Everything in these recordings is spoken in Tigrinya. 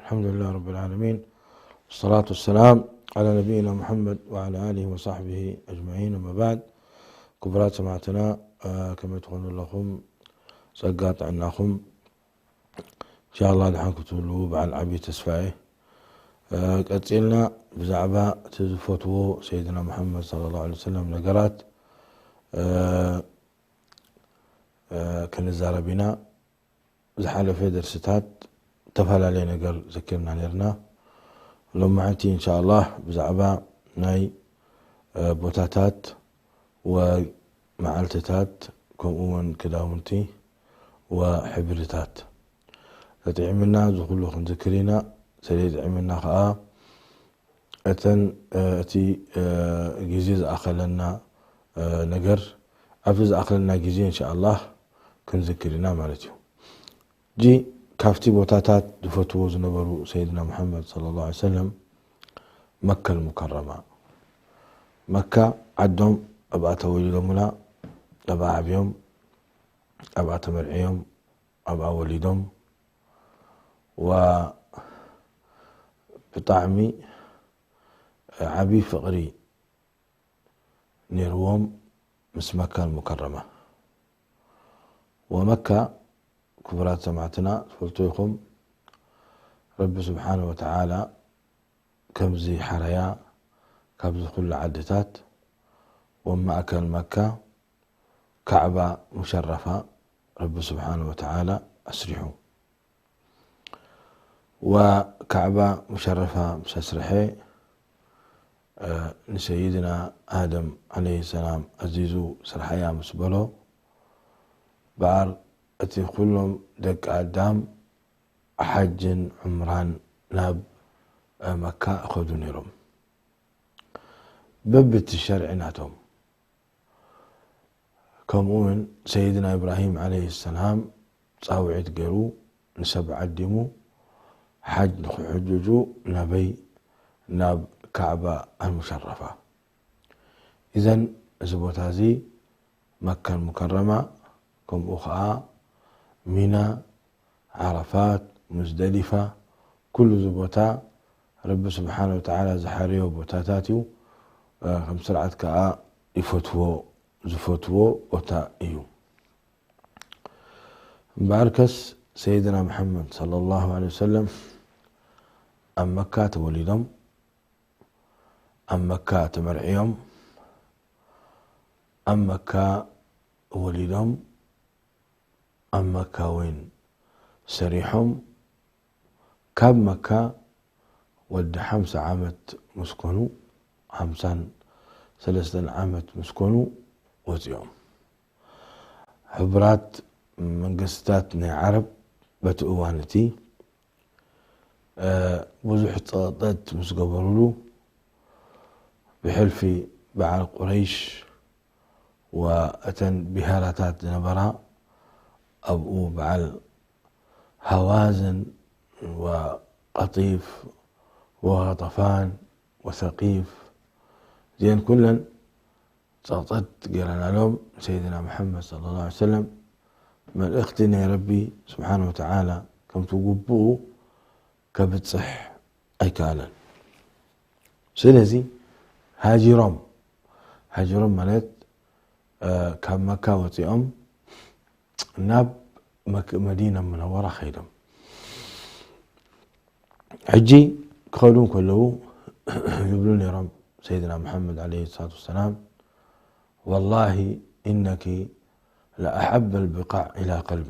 الحمد لله رب العالمين. والصلاة والسلام على نبينا محمد وعلى آله وصحبه أجمعين. أما بعد، ክቡራት ሰማዕትና፣ እ፣ ከመይ ትኾኑ ኣለኹም? ጸጋ ጥዕናኹም? ኢንሻኣላህ፣ ደሓን ክትህልዉ በዓል ዓቢ ተስፋ እየ። እ፣ ቀጺልና ብዛዕባ እቲ ዝፈትዎ ሰይድና ሙሓመድ ሰለላሁ ዐለይሂ ወሰለም ነገራት፣ እ፣ እ፣ ክንዛረብ ኢና። ዝሓለፈ ደርስታት ዝተፈላለየ ነገር ዘኪርና ነርና። ሎማዕንቲ ኢንሻኣላህ ብዛዕባ ናይ፣ እ፣ ቦታታት ወመዓልትታት ከምኡ እውን ክዳውንቲ ወሕብርታት። ተጥዒምና እዚ ኩሉ ክንዝክር ኢና። ስለይጥዕምና ከኣ እተን፣ እ፣ እቲ፣ እ፣ ግዜ ዝኣኸለና፣ እ፣ ነገር ኣብቲ ዝኣኸለና ግዜ ኢንሻኣላህ ክንዝክር ኢና ማለት እዩ። እጂ ካብቲ ቦታታት ዝፈትዎ ዝነበሩ ሰይድና ሙሓመድ ሰለላሁ ዐለይሂ ወሰለም መካ ኣልሙከረማ። መካ ዓዶም ኣብኣ ተወሊዶምላ፣ ኣብኣ ዓብዮም፣ ኣብኣ ተመርዕዮም፣ ኣብኣ ወሊዶም፣ ዋ ብጣዕሚ ዓቢ ፍቕሪ ነይርዎም ምስ መካ ኣልሙከረማ። ወመካ ክቡራት ሰማዕትና ትፈልጡ ኢኹም፣ ረቢ ስብሓነ ወተዓላ ከምዚ ሓረያ ካብዚ ኩሉ ዓድታት ወማእከል መካ ካዕባ ሙሸረፋ ረቢ ስብሓነ ወተዓላ ኣስሪሑ። ወካዕባ ሙሸረፋ ምስ ኣስርሐ፣ እ፣ ንሰይድና ኣደም ዓለይሂ ሰላም ኣዚዙ ስርሓያ ምስ በሎ፣ በዓር እቲ ኩሎም ደቂ ኣዳም ሓጅን ዑምራን ናብ፣ እ፣ መካ እኸዱ ነይሮም። በብቲ ሸርዒ ናቶም። ከምኡ እውን ሰይድና ኢብራሂም ዓለይሂ ሰላም ጻውዒት ገይሩ ንሰብ ዓዲሙ ሓጅ ንኽሕጅጁ ናበይ? ናብ ካዕባ ኣልሙሸረፋ። ኢዘን እዚ ቦታ እዚ መካ ኣልሙከረማ፣ ከምኡ ኸዓ ሚና፣ ዓረፋት፣ ሙዝደሊፋ፣ ኩሉ እዚ ቦታ ረቢ ስብሓነ ወተዓላ ዝሓረዮ ቦታታት እዩ። እ፣ ከም ስርዓት ከኣ ይፈትዎ፣ ዝፈትዎ ቦታ እዩ። እምበኣርከስ ሰይድና መሓመድ ሰለላሁ ዐለይሂ ወሰለም ኣብ መካ ተወሊዶም፣ ኣብ መካ ተመርዕዮም፣ ኣብ መካ ወሊዶም፣ ኣብ መካ እውን ሰሪሖም፣ ካብ መካ ወዲ ሓምሳ ዓመት ምስ ኮኑ፣ ሓምሳን ሰለስተን ዓመት ምስ ኮኑ ወፂኦም። ሕቡራት መንግስትታት ናይ ዓረብ በቲ እዋን እቲ፣ እ፣ ብዙሕ ፀቕጠት ምስ ገበሩሉ፣ ብሕልፊ በዓል ቁረይሽ ወእተን ብሄራታት ዝነበራ ኣብኡ በዓል ሃዋዝን ወቀጢፍ ወገጠፋን ወሰቂፍ፣ እዚአን ኩለን ፀቕጠት ገይረናሎም። ሰይድና መሓመድ ሰለላሁ ዐለይሂ ወሰለም መልእኽቲ ናይ ረቢ ስብሓነ ወተዓላ ከምቲ ግቡኡ ከብፅሕ ኣይከኣለን። ስለዚ ሃጂሮም፣ ሃጂሮም ማለት፣ እ፣ ካብ መካ ወፂኦም ናብ መክ-፣ መዲና ሙነወራ ከይዶም። ሕጂ ክኸዱ እንከለዉ ይብሉ ነይሮም ሰይድና መሓመድ ዓለይሂ ሰላቱ ወሰላም፣ ወላሂ ኢነኪ ለኣሐበ ልብቃዕ ኢላ ቀልቢ፣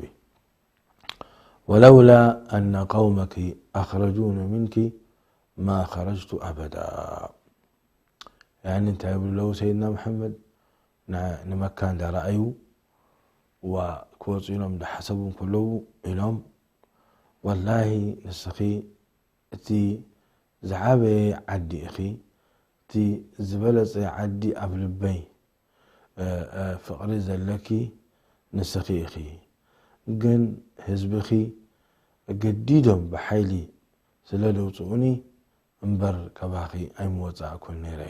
ወለውላ ኣነ ቀውመኪ ኣኽረጁኒ ሚንኪ ማ ኸረጅቱ ኣበዳ። ያኒ እንታይ ይብሉ ኣለዉ ሰይድና መሓመድ? ን-፣ ንመካ እንዳረኣዩ ዋ ክወፁ ኢሎም እንዳሓሰቡ እንከለዉ ኢሎም፣ ወላሂ ንስኺ እቲ ዝዓበየ ዓዲ ኢኺ፣ እቲ ዝበለጸ ዓዲ ኣብ ልበይ፣ እ፣ እ፣ ፍቕሪ ዘለኪ ንስኺ ኢኺ። ግን ህዝብኺ ገዲዶም ብሓይሊ ስለ ደውፅኡኒ እምበር ካባኺ ኣይምወፃእኩን ነይረ፣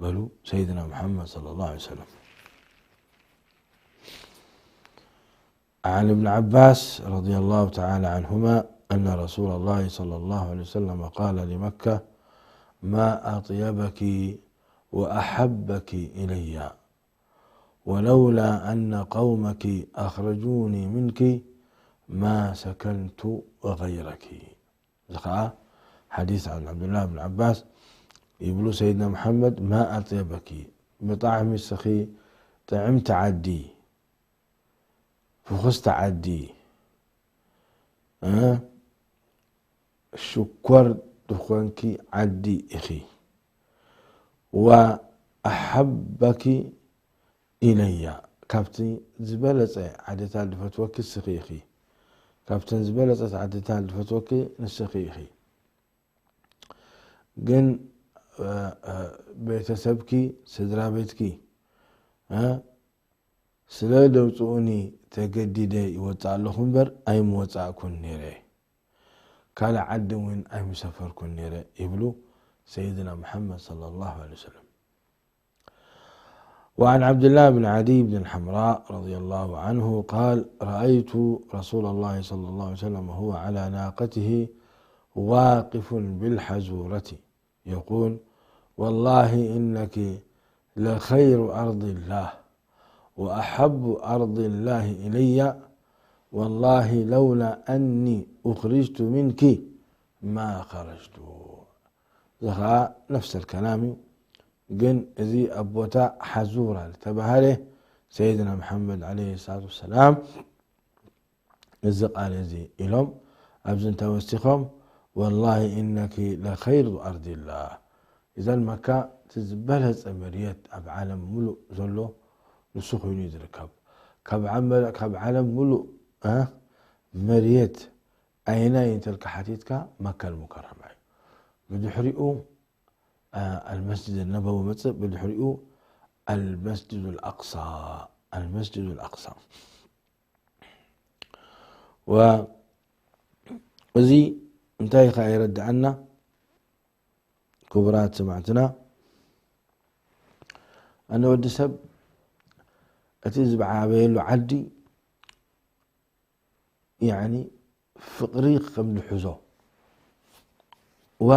በሉ ሰይድና ሙሓመድ ሰለላሁ ዐለይሂ ወሰለም። عن ابن عباس رضي الله تعالى عنهما أن رسول الله صلى الله عليه وسلم قال لمكة: ما أطيبك وأحبك إلي، ولولا أن قومك أخرجوني منك ما سكنت غيرك. እዚ ኸዓ ሓዲስ عن عبد الله بن عباس ይብሉ ሰይድና መሓመድ: ما أطيبك፣ ብጣዕሚ እስኺ ጥዕምቲ ዓዲ፣ ፍኹስቲ ዓዲ፣ እ፣ ሽኮር ዝኾንኪ ዓዲ ኢኺ። وأحبك إلي، ካብቲ ዝበለጸ ዓድታት ዝፈትወኪ እስኺ ኢኺ። ካብተን ዝበለጸት ዓድታት ዝፈትወኪ ንስኺ ኢኺ። ግን፣ እ፣ እ፣ ቤተሰብኪ፣ ስድራ ቤትኪ፣ እ፣ ስለ ደውጽኡኒ ተገዲደ ይወጽእ ኣለኹ እምበር ኣይምወጻእኩን ነይረ። ካልእ ዓዲ እውን ኣይምሰፈርኩን ነይረ ይብሉ ሰይድና መሓመድ ሰለላሁ ዐለይሂ ወሰለም። وعن عبد الله بن عدي بن الحمراء رضي الله عنه قال: رأيت رسول الله صلى الله عليه وسلم وهو على ناقته واقف بالحزورة يقول: والله إنك لخير أرض الله وأحب أرض الله إلي، والله لولا أني أخرجت منك ما خرجت. እዚ ኸዓ ነፍሰ ከላም እዩ። ግን እዚ ኣብ ቦታ ሓዙራ ዝተባህለ ሰይድና መሓመድ ዓለይሂ ሰላቱ ወሰላም እዚ ቃል እዚ ኢሎም ኣብዚ እንታይ ወሲኾም? ወላሂ ኢነኪ ለኸይሩ ኣርዲላህ። እዘን መካ እቲ ዝበለጸ መርየት ኣብ ዓለም ሙሉእ ዘሎ ንሱ ኮይኑ እዩ ዝርከብ። ካብ ዓመ-፣ ካብ ዓለም ሙሉእ፣ እ፣ መርየት ኣየናይ እንተልካ ሓቲትካ መካ ኣልሙከረማ እዩ። ብድሕሪኡ፣ እ፣ ኣልመስጅድ ነበዊ መጽእ፣ ብድሕሪኡ ኣልመስጅድ ኣልኣቅሳ፣ ኣልመስጅድ ኣልኣቅሳ። ወ-፣ እዚ እንታይ ከኣ የረድኣና? ክቡራት ሰማዕትና፣ ኣነ ወዲ ሰብ እቲ ዝዓበየሉ ዓዲ፣ ያዕኒ፣ ፍቕሪ ከም ዝሕዞ፣ ወ-፣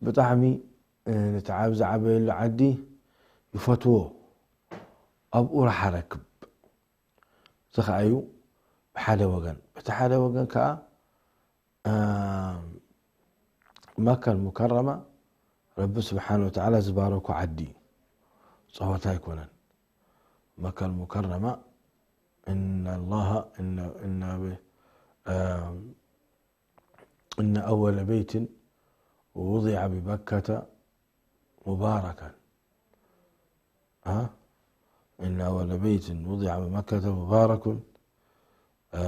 ብጣዕሚ፣ እ፣ ነቲ ዓብ-፣ ዝዓበየሉ ዓዲ ይፈትዎ፣ ኣብኡ ራሓ ረክብ። እዚ ኸኣ እዩ ብሓደ ወገን። በቲ ሓደ ወገን ከኣ፣ እ፣ መካ ኣልሙከረማ ረቢ ስብሓነ ወተዓላ ዝባረኮ ዓዲ እዩ። ጸወታ ኣይኮነን። መካ ኣልሙከረማ፣ إن الله، إن، إن ب-، እ፣ إن أول بيت وضع بمكة مباركا. ها؟ إن أول بيت وضع بمكة مبارك. እ፣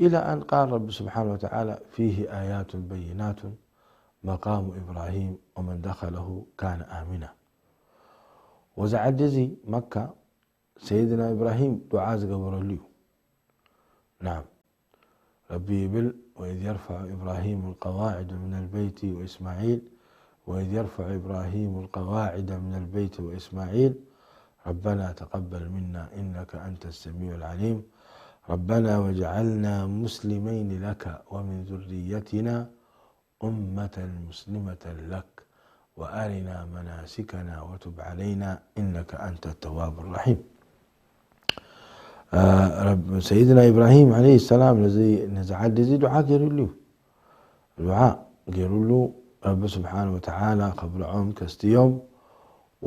إلى أن قال رب سبحانه وتعالى: فيه آيات بينات مقام إبراهيم ومن دخله كان آمنا. ወዚ ዓዲ እዚ መካ ሰይድና ኢብራሂም ዱዓ ዝገበረሉ እዩ። ናም። ረቢ ይብል: وإذ يرفع إبراهيم القواعد من البيت وإسماعيل، وإذ يرفع إبراهيم القواعد من البيت وإسماعيل، ربنا تقبل منا إنك أنت السميع العليم، ربنا واجعلنا مسلمين لك ومن ذريتنا أمة مسلمة لك وأرنا مناسكنا وتب علينا إنك أنت التواب الرحيم. እ፣ ረብ-፣ ሰይድና ኢብራሂም ዓለይሂ ሰላም ነዚ፣ ነዚ ዓዲ እዚ ዱዓ ገይሩሉ እዩ። ዱዓ ገይሩሉ፣ ረቢ ስብሓነ ወተዓላ ከብልዖም፣ ከስትዮም፣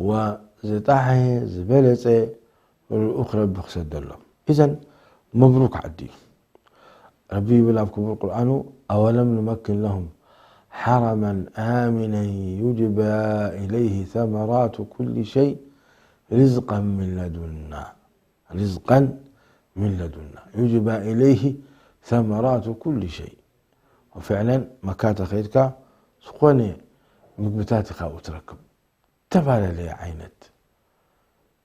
ወዝጣሐ ዝበለጸ ልኡኽ ረቢ ክሰደሎም። ኢዘን መብሩክ ዓዲ እዩ። ረቢ ይብል ኣብ ክቡር ቁርኣኑ: أولم نمكن لهم حرما آمنا يجبى إليه ثمرات كل شيء رزقا من لدنا، رزقا من لدنا، يجبى إليه ثمرات كل شيء። وفعلا መካ ተኸይድካ ዝኾነ ምግብታት ኢኻ ኣብኡ ትረክብ። ተፈላለየ ዓይነት።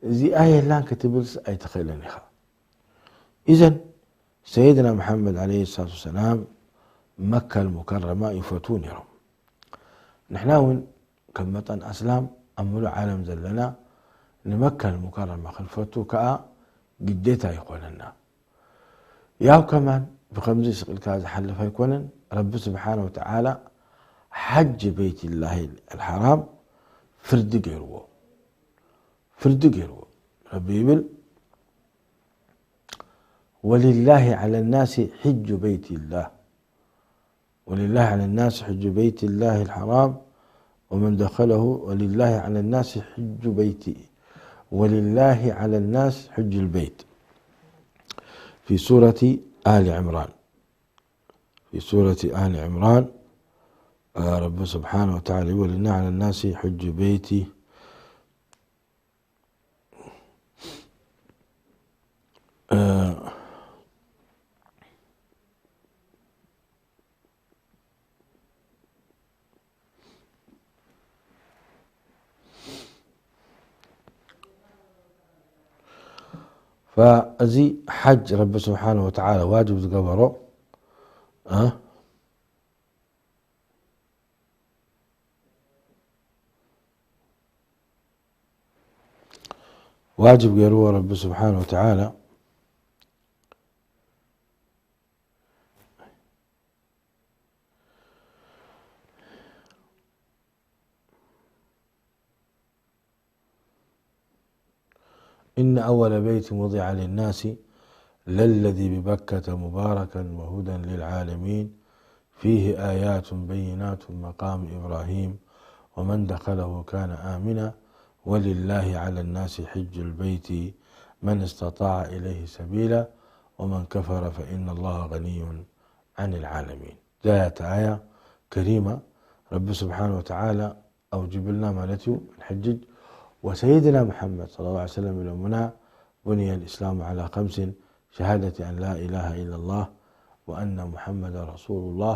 እዚኣ የላን ክትብልስ ኣይትኽእልን ኢኻ። ኢዘን ሰይድና መሓመድ ዓለይሂ ሰላቱ ወሰላም መካ ኣልሙከረማ ይፈትዉ ነይሮም። ንሕና እውን ከም መጠን ኣስላም ኣብ ምሉእ ዓለም ዘለና ንመካ ኣልሙከረማ ክንፈቱ ከኣ ግዴታ ይኾነና። ያው ከማን ብኸምዚ ስቕ ኢልካ ዝሓልፍ ኣይኮነን። ረቢ ስብሓነ ወተዓላ ሓጅ በይትላሂ ኣልሓራም ፍርዲ ገይርዎ። ፍርዲ ገይርዎ። ረቢ ይብል፣ ወሊላሂ ዐለ ናሲ ሕጁ በይትላህ። ولله على الناس حج بيت الله الحرام ومن دخله، ولله على الناس حج بيته، ولله على الناس حج البيت. في سورة آل عمران، في سورة آل عمران، آه، رب سبحانه وتعالى يقول: "إن على الناس حج بيتي". آه، فأزي حج رب سبحانه وتعالى واجب ዝገበሮ፣ እ? ዋጅብ ገይርዎ ረቢ ስብሓነ ወተዓላ። إن أول بيت وضع للناس للذي ببكة مباركا وهدى للعالمين فيه آيات بينات مقام إبراهيم ومن دخله كان آمنا ولله على الناس حج البيت من استطاع إليه سبيلا ومن كفر فإن الله غني عن العالمين. ذات آية كريمة رب سبحانه وتعالى أوجب لنا ማለት እዩ ንሕጅጅ። وسيدنا محمد صلى الله عليه وسلم ኢሎምና: بني الإسلام على خمس: شهادة أن لا إله إلا الله وأن محمدا رسول الله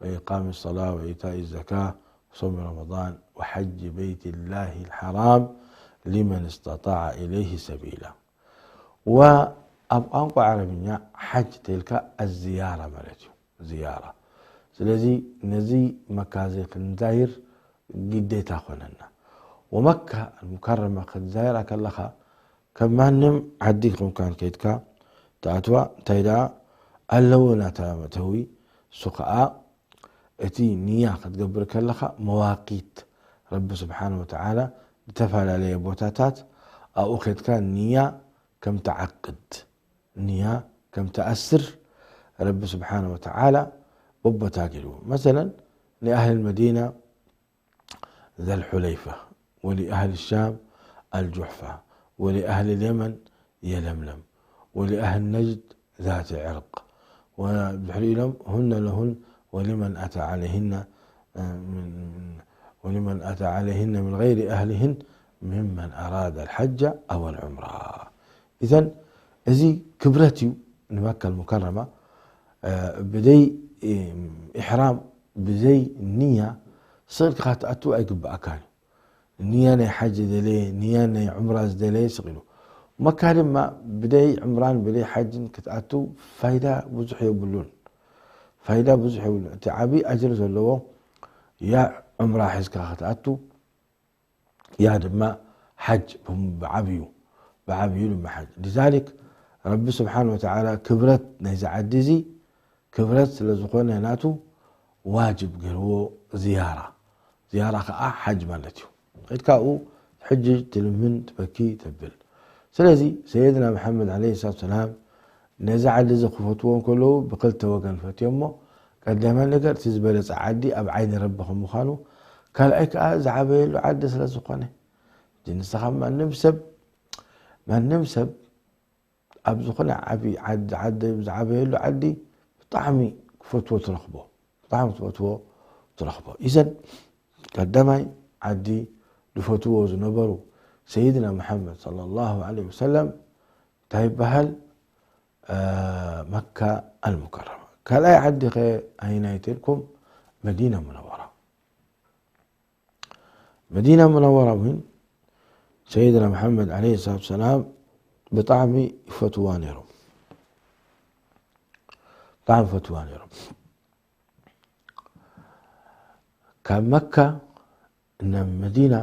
وإقام الصلاة وإيتاء الزكاة وصوم رمضان وحج بيت الله الحرام لمن استطاع إليه سبيلا. وأب ቋንቋ ዓረብኛ ሓጅ ተልካ ኣዝያራ ማለት እዩ። ዝያራ። ስለዚ ነዚ መካ እዚ ክንዛይር ግዴታ ኮነና። ወመካ ኣልሙከረማ ክትዛይራ ከለኻ ከም ማንም ዓዲ ኮንካን ከይድካ ትኣትዋ፣ እንታይ ደኣ ኣለዎ ናታ መእተዊ፣ እሱ ኸኣ እቲ ንያ ክትገብር ከለኻ መዋቂት ረቢ ስብሓነ ወተዓላ ዝተፈላለየ ቦታታት ኣብኡ ከድካ ንያ ከም ትዓቅድ ንያ ከም ትኣስር ረቢ ስብሓነ ወተዓላ በቦታ ገይርዎ። መሰለን ንኣህል መዲና ዘልሑለይፋ ወሊኣህል ሻም ኣልጁሕፋ ወሊኣህል ልየመን የለምለም ወሊኣህል ነጅድ ዛቲ ዕርቅ ወድሕሪ ኢሎም ሁነ ለሁን ወሊመን ኣታ ዓለይህነ ወሊመን ኣታ ዓለይህነ ምን ገይሪ ኣህሊህን ምመን ኣራደ ኣልሐጀ ኣወል ዑምራ። ኢዘን እዚ ክብረት እዩ ንመካ ኣልሙከረማ። ብዘይ ኢሕራም ብዘይ ንያ ስቕ ኢልካ ክትኣቱ ኣይግብኣካን እዩ። ንያ ናይ ሓጅ ዝደለየ ንያ ናይ ዑምራ ዝደለየ ስቕ ኢሉ። መካ ድማ ብደይ ዑምራን ብደይ ሓጅን ክትኣቱ ፋይዳ ብዙሕ የብሉን። ፋይዳ ብዙሕ የብሉን። እቲ ዓብዪ ኣጅር ዘለዎ ያ ዑምራ ሒዝካ ክትኣቱ ያ ድማ ሓጅ ብዓብዩ ብዓብዩ ድማ ሓጅ። ሊዛሊክ ረቢ ስብሓን ወተዓላ ክብረት ናይዚ ዓዲ እዚ ክብረት ስለ ዝኾነ ናቱ ዋጅብ ገይርዎ ዝያራ። ዝያራ ከዓ ሓጅ ማለት እዩ። ከድካ ኣብኡ ሕጂ ትልምን ትበኪ ተብል። ስለዚ ሰይድና መሓመድ ዓለይሂ ሰላቱ ሰላም ነዚ ዓዲ እዚ ክፈትዎ እንከለዉ ብክልተ ወገን ፈትዮሞ። ቀዳማይ ነገር እቲ ዝበለጸ ዓዲ ኣብ ዓይኒ ረቢ ከም ምዃኑ፣ ካልኣይ ከዓ ዝዓበየሉ ዓዲ ስለ ዝኾነ። ንስኻ ማንም ሰብ ማንም ሰብ ኣብ ዝኾነ ዓቢ ዓዲ ዓዲ ዝዓበየሉ ዓዲ ብጣዕሚ ክፈትዎ ትረኽቦ። ብጣዕሚ ትፈትዎ ትረኽቦ። ኢዘን ቀዳማይ ዓዲ ዝፈትዎ ዝነበሩ ሰይድና መሓመድ ሰለላሁ ዐለይሂ ወሰለም እንታይ ይበሃል? መካ ኣልሙከረማ። ካልኣይ ዓዲ ኸ ኣይናይት ኢልኩም? መዲና ሙነወራ። መዲና ሙነወራ እውን ሰይድና መሓመድ ዓለይሂ ሰላቱ ሰላም ብጣዕሚ ይፈትዋ ነይሮም። ብጣዕሚ ይፈትዋ ነይሮም። ካብ መካ ናብ መዲና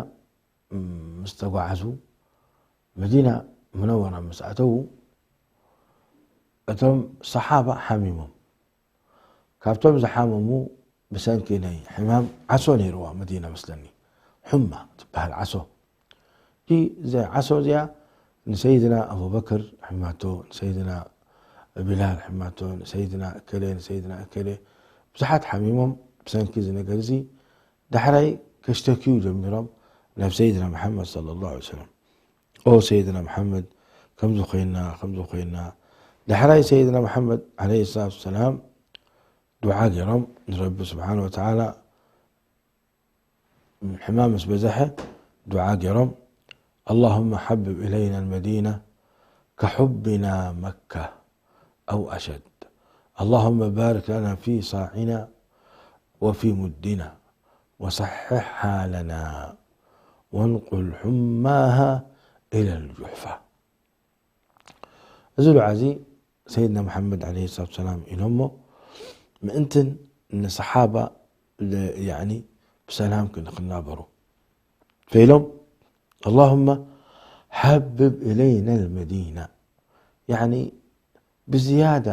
ምስ ተጓዓዙ፣ መዲና ሙነወራ ምስ ኣተዉ፣ እቶም ሰሓባ ሓሚሞም። ካብቶም ዝሓመሙ ብሰንኪ ናይ ሕማም ዓሶ ነይርዋ መዲና መስለኒ። ሑማ ትበሃል ዓሶ። እቲ ዘ-፣ ዓሶ እዚኣ ንሰይድና ኣቡበክር ሕማቶ፣ ንሰይድና ቢላል ሕማቶ፣ ንሰይድና እከለ፣ ንሰይድና እከለ፣ ብዙሓት ሓሚሞም ብሰንኪ እዚ ነገር እዚ ዳሕራይ ከሽተክዩ ጀሚሮም ናብ ሰይድና መሓመድ ሰለላሁ ዐለይሂ ወሰለም። "ኦ ሰይድና መሓመድ፣ ከምዚ ኮይና፣ ከምዚ ኮይና." ዳሕራይ ሰይድና መሓመድ ዐለይሂ ሰላቱ ወሰላም ዱዓ ገይሮም ንረቢ ስብሓነ ወተዓላ፣ ሕማም ምስ በዝሐ ዱዓ ገይሮም፣ اللهم حبب إلينا المدينة كحبنا مكة أو أشد. اللهم بارك لنا في صاعنا وفي مدنا وصحح حالنا وانقل حماها إلى الجحفة. እዚ ዱዓ እዚ ሰይድና መሓመድ ዐለይሂ ሰላቱ ሰላም ኢሎሞ፣ ምእንትን ንሰሓባ ለ-፣ ያዕኒ ብሰላም ክን-፣ ክናበሩ ፈኢሎም፣ اللهم حبب إلينا المدينة، ያዕኒ ብዝያዳ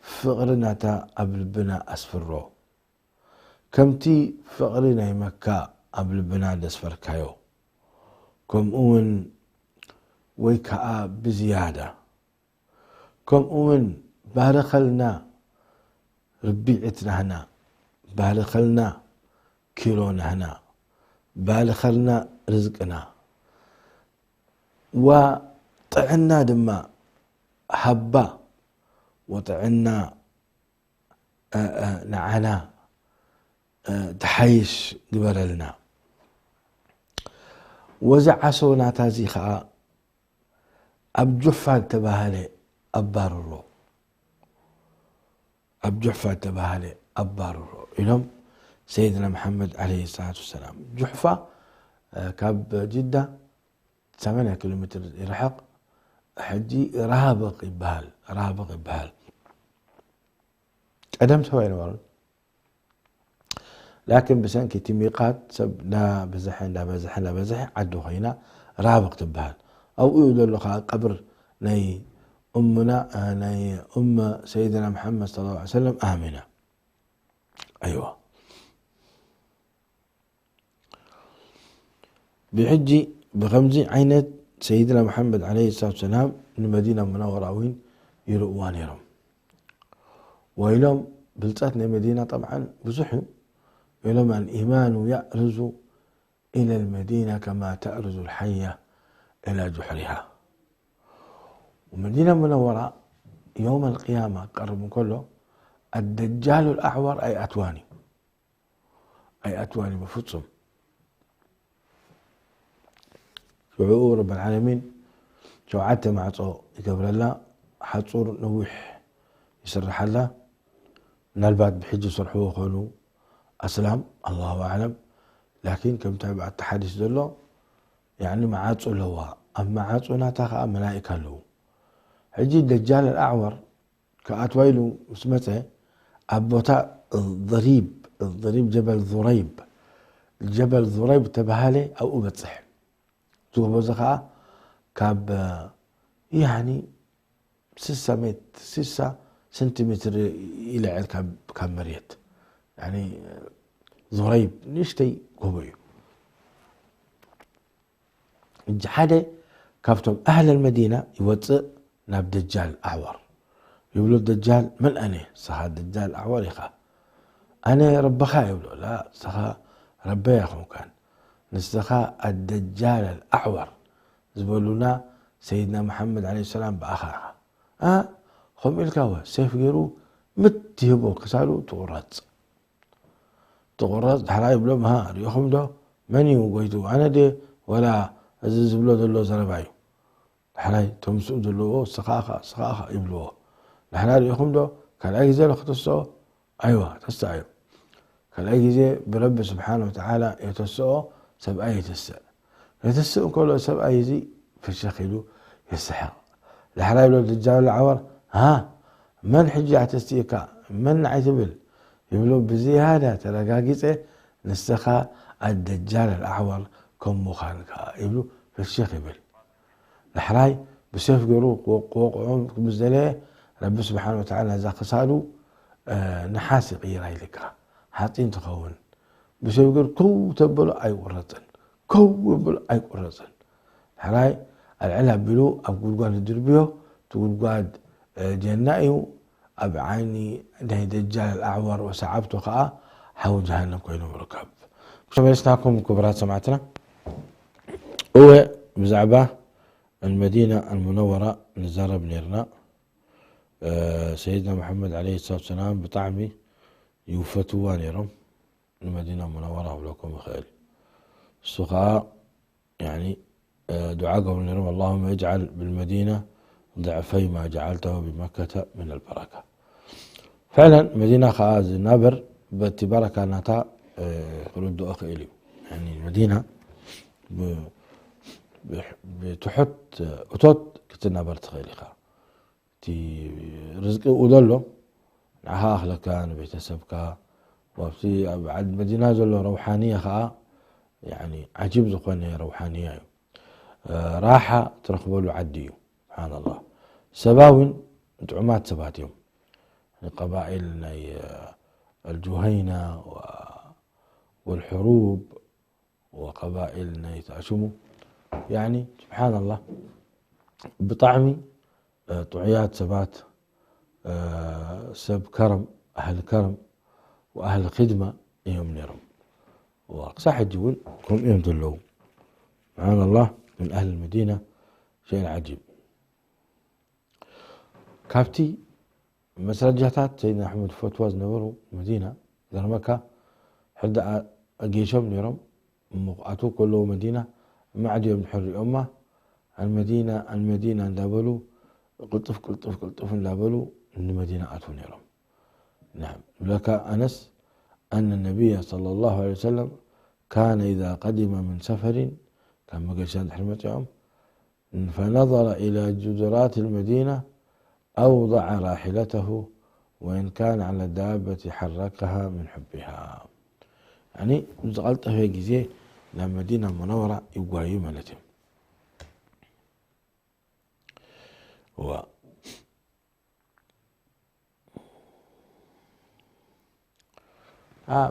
ፍቕሪ ናታ ኣብ ልብና ኣስፍሮ። ከምቲ ፍቕሪ ናይ መካ ኣብ ልብና ዘስፈርካዮ፣ ከምኡ እውን ወይ ከዓ ብዝያዳ፣ ከምኡ እውን ባርኸልና ርቢዒት ናህና፣ ባርኸልና ኪሎ ናህና፣ ባርኸልና ርዝቅና፣ ወጥዕና ድማ ሃባ፣ ወጥዕና፣ እ፣ እ፣ ንዓና፣ እ፣ ተሓይሽ ግበረልና። ወዚ ዓሶ ናታ እዚ ኸዓ ኣብ ጁሕፋ ዝተባህለ ኣባርሮ፣ ኣብ ጁሕፋ ዝተባህለ ኣባርሮ ኢሎም ሰይድና መሓመድ ዐለይሂ ሰላቱ ወሰላም። ጁሕፋ፣ እ፣ ካብ ጅዳ ሰማንያ ኪሎ ሜትር ይርሕቕ። ሕጂ ራብቕ ይበሃል፣ ራብቕ ይበሃል። ቀደም ሰብ ኣይነበሩን። ላኪን ብሰንኪ እቲ ሚቃት ሰብ እንዳበዝሐ፣ እንዳበዝሐ፣ እንዳበዝሐ ዓዲ ኮይና ራብቕ ትበሃል። ኣብኡ እዩ ዘሎ ከዓ ቀብር ናይ እሙና፣ እ፣ ናይ እመ ሰይድና መሓመድ ሰለላሁ ዐለይሂ ወሰለም ኣሚና። ኣይዋ። ብሕጂ ብኸምዚ ዓይነት ሰይድና መሓመድ ዐለይሂ ሰላቱ ሰላም ንመዲና ሙነወራ እውን ይርእዋ ነይሮም። ወኢሎም ብልጸት ናይ መዲና ጠብዓን ብዙሕ እዩ። ኢሎም፣ الإيمان يأرز إلى المدينة كما تأرز الحية إلى جحرها. ومدينة منورة يوم القيامة ክቀርብ እንከሎ الدجال الأعور ኣይኣትዋን እዩ። ኣይኣትዋን እዩ ብፍጹም። ሽዑኡ ረብል ዓለሚን ሸውዓተ ማዕጾ ይገብረላ፣ ሓጹር ነዊሕ ይስርሓላ። ምናልባት ብሕጂ ዝሰርሕዎ ኾኑ ኣስላም፣ ኣላሁ ኣዕለም። ላኪን ከምቲ ኣብቲ ሓዲስ ዘሎ፣ ያዕኒ መዓጹ ኣለዋ። ኣብ መዓጹ ናታ ኸዓ መላኢካ ኣለዉ። ሕጂ ደጃል ኣልኣዕወር ክኣትዋ ኢሉ ምስ መጸ፣ ኣብ ቦታ ضريب، ضريب جبل ضريب، ጀበል ዙረይብ ተባሃለ ኣብኡ በጽሕ። እቲ ጎቦ እዚ ኸዓ ካብ፣ ያኒ፣ ስሳ ሜት-፣ ስሳ ሰንቲሜትር ይልዕል ካብ፣ ካብ መሬት። ያኒ፣ ዙረይብ ንእሽተይ ጎቦ እዩ። ሕጂ ሓደ ካብቶም ኣህለል መዲና ይወፅእ ናብ ደጃል ኣዕዋር። ይብሎ፣ "ደጃል መን ኣነ? ንስኻ ደጃል ኣዕዋር ኢኻ። ኣነ ረበኻ?" ይብሎ። "ላ፣ ንስኻ ረበይ ኣይኮንካን። ንስኻ ኣደጃል ኣልኣዕዋር ዝበሉና ሰይድና መሓመድ ዓለይሂ ሰላም ብኣኻ ኢኻ። ኣ፣ ከምኡ ኢልካ ወ፣ ሴፍ ገይሩ ምት ይህቦ፣ ክሳዱ ትቑረጽ። ትቑረጽ፣ ዳሕራ ይብሎም፣ ሃ፣ ሪኢኹም ዶ? መን እዩ ጎይቱ? ኣነ ድየ? ወላ እዚ ዝብሎ ዘሎ ዘረባ እዩ?" ዳሕራይ እቶም ምስኡ ዘለውዎ፣ "ስኻ ኢኻ፣ ስኻ ኢኻ" ይብልዎ። ዳሕራይ ሪኢኹም ዶ? ካልኣይ ግዜ ዶ ከተስኦ? ኣይዋ፣ ተስኣዮ። ካልኣይ ግዜ ብረቢ ስብሓን ወተዓላ የተስኦ፣ ሰብኣይ የተስእ። የተስእ እንከሎ ሰብኣይ እዚ ፍሽኽ ኢሉ ይስሕቕ። ዳሕራይ ይብሎ ደጃል ኣልኣዕዋር፣ "ሃ፣ መን ሕጂ ኣተስእካ? መን ንዓይ ትብል?" ይብሎ፣ "ብዝያዳ ተረጋጊጸ፣ ንስኻ ኣደጃል ኣልኣዕዋር ከም ምዃንካ" ይብሉ፣ ፍሽኽ ይብል። ዳሕራይ ብሴፍ ገይሩ ክወቅ-፣ ክወቕዖም ምስ ደለየ፣ ረቢ ስብሓን ወተዓላ ነዛ ክሳዱ ነሓስ ይቕይራ ኢልካ ሓፂን ትኸውን። ብሰብ ገር ከው ተበሎ ኣይቁረፅን፣ ከው ብሎ ኣይቁረፅን። ሕራይ ኣልዕል ኣቢሉ ኣብ ጉድጓድ ዝድርብዮ፣ እቲ ጉድጓድ ጀና እዩ። ኣብ ዓይኒ ናይ ደጃል ኣዕዋር ወሰዓብቱ ከዓ ሓዊ ጀሃነም ኮይኖም ርከብ። ተመለስናኩም ክቡራት ሰማዕትና። እወ፣ ብዛዕባ المدينة المنورة ንዛረብ ነርና። ሰይድና መሓመድ ዓለይሂ ሰላቱ ሰላም ብጣዕሚ ይፈትዋ ነይሮም። ንመዲና ሙነወራ ክብለኩም ይኽእል። እሱ ከዓ ያኒ ዱዓ ገብሩ ነይሮም፣ اللهم اجعل بالمدينة ضعفي ما جعلته بمكة من البركة. ፍዕለን መዲና ከዓ ዝናበር በቲ በረካ ናታ ክርድኦ ክእል እዩ። ያኒ መዲና ብትሑት እቶት ክትናበር ትኽእል ኢኻ። እቲ ርዝቂ ኡ ዘሎ ንዓኻ ኣኽለካ ንቤተሰብካ፣ ኣብቲ ኣብ ዓዲ መዲና ዘሎ ረውሓንያ ከዓ ያኒ ዓጂብ ዝኾነ ረውሓንያ እዩ። ራሓ ትረኽበሉ ዓዲ እዩ። ስብሓንላህ። ሰባ እውን ጥዑማት ሰባት እዮም። ቀባኢል ናይ ኣልጁሃይና ወልሕሩብ ወቀባኢል ናይ ተኣሽሙ ያኒ ስብሓንላህ ብጣዕሚ ጥዑያት ሰባት፣ ሰብ ከረም፣ ኣህል ከረም ወኣህል ኺድማ እዮም ነይሮም። ክሳብ ሕጂ እውን ከምኡ እዮም ዘለዉ። ስብሓንላህ ምን ኣህል መዲና ሸይን ዓጂብ። ካብቲ መስረጃታት ሰይድና ኣሕመድ ፈትዋ ዝነበሩ መዲና ገርመካ ሕደ ኣጌሾም ነይሮም። እሞ ክኣትዉ ከለዉ መዲና ማዕድዮም ድሕር ሪኦማ ኣልመዲና ኣልመዲና እንዳበሉ ቅልጥፍ ቅልጥፍ ቅልጥፍ እንዳበሉ ንመዲና ኣትዉ ነይሮም። نعم لك أنس أن النبي صلى الله عليه وسلم كان إذا قدم من سفر كان مقشان حرمتهم فنظر إلى جدرات المدينة أوضع راحلته وإن كان على دابة حركها من حبها. يعني ዝቐልጠፈ ግዜ ናብ መዲና ሙነወራ ይጓዩ ማለት እዮም።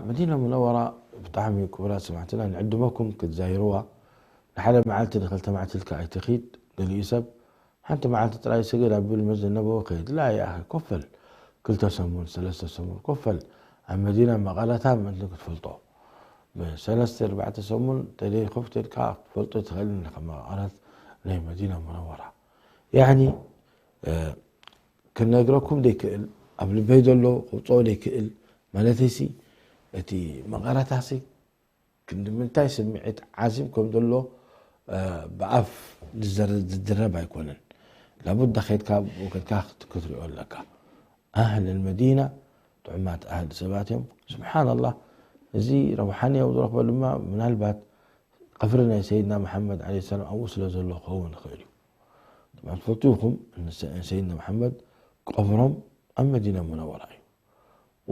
መዲና ሙነወራ ብጣዕሚ ክቡራት ሰማዕትና ንዕድመኩም ክትዛይርዋ ንሓደ መዓልቲ ንክልተ መዓልቲ ኢልካ ኣይትኺድ። ገሊኡ ሰብ ሓንቲ መዓልቲ ጥራይ ስገድ ኣብ ብል መዘነበ ከይድ ላ ያ ኮፈል ክልተ ሰሙን ሰለስተ ሰሙን ኮፈል ኣብ መዲና መቐረታ ምእንቲ ክትፈልጦ ብሰለስተ ኣርባዕተ ሰሙን ተደይ ኮፍት ኢልካ ክትፈልጦ ትኽእል ኢኻ መቐረት ናይ መዲና ሙነወራ። ያኒ ክነግረኩም ዘይክእል ኣብ ልበይ ዘሎ ክውፅኦ ዘይክእል ማለተይሲ እቲ መቐረታሲ ክንዲ ምንታይ ስምዒት ዓዚም ከም ዘሎ ብኣፍ ዝድረብ ኣይኮነን። ላቡዳ ከድካ ብኡ ከድካ ክትሪኦ ኣለካ። ኣህል መዲና ጥዑማት ኣህል ሰባት እዮም። ስብሓንላህ እዚ ረብሓንያ ዝረኽቦ ድማ ምናልባት ቀፍሪ ናይ ሰይድና መሓመድ ዓለ ሰላም ኣብኡ ስለ ዘሎ ክኸውን ይኽእል እዩ። ትፈልጡ ኢኹም ሰይድና መሓመድ ቀብሮም ኣብ መዲና ሙነወራ እዩ።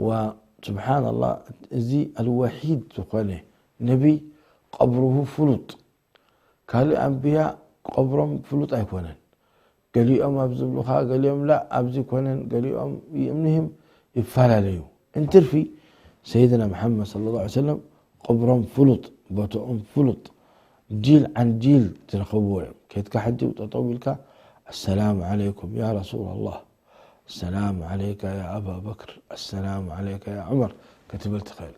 ወስብሓንላህ እዚ ኣልወሒድ ዝኾነ ነቢይ ቀብሩሁ ፍሉጥ ካልእ ኣንብያ ቀብሮም ፍሉጥ ኣይኮነን። ገሊኦም ኣብ ዝብሉኻ ገሊኦም ላ ኣብዚ ኮነን ገሊኦም ይእምንህም ይፈላለዩ። እንትርፊ ሰይድና መሓመድ صلى الله عليه وسلم ቀብሮም ፍሉጥ ቦትኦም ፍሉጥ ጂል ዓን ጂል ዝረኸብዎ እዮም። ከድካ ሕጂ ጠጠው ኢልካ السلام عليكم يا رسول الله السلام عليك يا أبا بكر السلام عليك يا عمر ክትብል ትኽእል።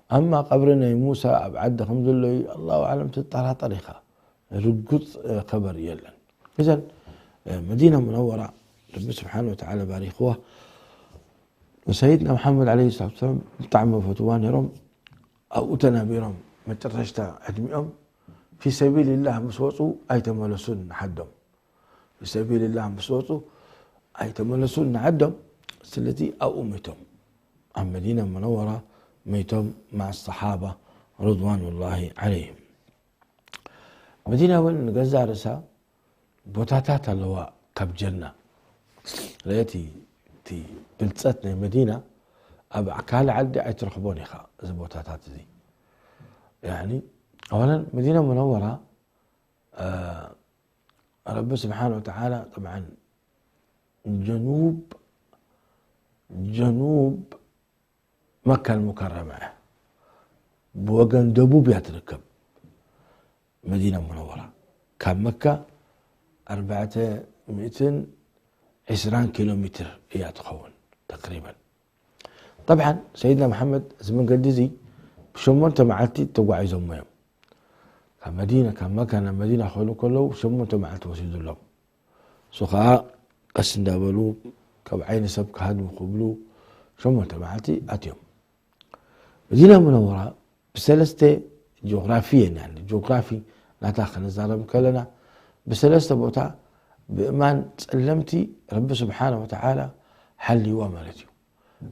ኣማ ቀብሪ ናይ ሙሳ ኣብ ዓዲ ከም ዘሎ እዩ ኣላሁ ኣዕለም ትጠራጠር ኢኻ። ርጉፅ ከበር የለን። እዘን መዲና ሙነወራ ረቢ ስብሓን ወተዓላ ባሪኽዋ ሰይድና መሓመድ ዓለይሂ ሰላቱ ወሰላም ብጣዕሚ ፈትዋ ነይሮም። ኣብኡ ተናቢሮም መጨረሽታ ዕድሚኦም ፊ ሰቢልላህ ምስ ወፁ ኣይተመለሱን ንዓዶም። ፊ ሰቢልላህ ምስ ወፁ ኣይተመለሱን ንዓዶም። ስለዚ ኣብኡ መይቶም ኣብ መዲና ሙነወራ መይቶም ማዓ ሰሓባ ርድዋኑላሂ ዓለይሂም። መዲና እውን ንገዛ ርእሳ ቦታታት ኣለዋ ካብ ጀና። ርእቲ እቲ ብልፀት ናይ መዲና ኣብ ካልእ ዓዲ ኣይትረኽቦን ኢኻ። እዚ ቦታታት እዚ ያኒ ኣወለን መዲና ሙነወራ ረቢ ስብሓን ወተዓላ ጠብዓን ጀኑብ ጀኑብ መካ ሙከረማ እያ። ብወገን ደቡብ እያ ትርከብ መዲና ሙነወራ። ካብ መካ ኣርባዕተ ሚእትን ዕስራን ኪሎ ሜትር እያ ትኸውን ተቅሪበን። ጠብዓን ሰይድና መሓመድ እዚ መንገዲ እዚ ብሸሞንተ መዓልቲ ተጓዒዞሞ እዮም። ካብ መዲና፣ ካብ መካ ናብ መዲና ክኸዱ ከለዉ ሸሞንተ መዓልቲ ወሲዱሎም። እሱ ኸዓ ቀስ እንዳበሉ ካብ ዓይኒ ሰብ ክሃድሙ ክብሉ ሸሞንተ መዓልቲ ኣትዮም። መዲና ሙነወራ ብሰለስተ ጂኦግራፊ እየን፣ ያኒ ጂኦግራፊ ናታ ክንዛረብ ከለና ብሰለስተ ቦታ ብእማን ጸለምቲ ረቢ ስብሓነ ወተዓላ ሓልይዋ ማለት እዩ።